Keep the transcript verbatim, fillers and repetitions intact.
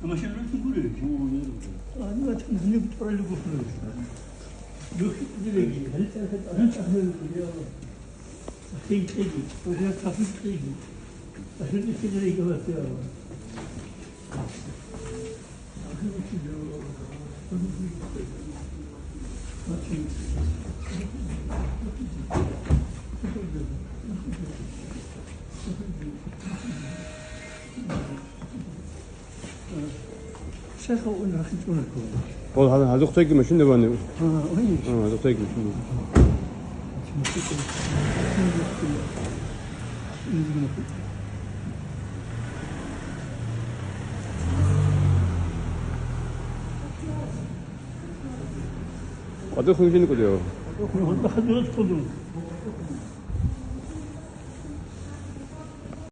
Машина ручку гуляешь? А, ну, это не будет про любовь. Лёхи, подивись, они так, они так не любят. Ахин кьеги, уже ахин кьеги. Ахин кьеги говорят, я. Шайха, он рахинчӀунаккула. Гьал гьазухъ тайги машина вани. А, ой. А, гьазухъ тайги машина. Къадухъ машина кӀудияв? Ну, вот хадурат кодун.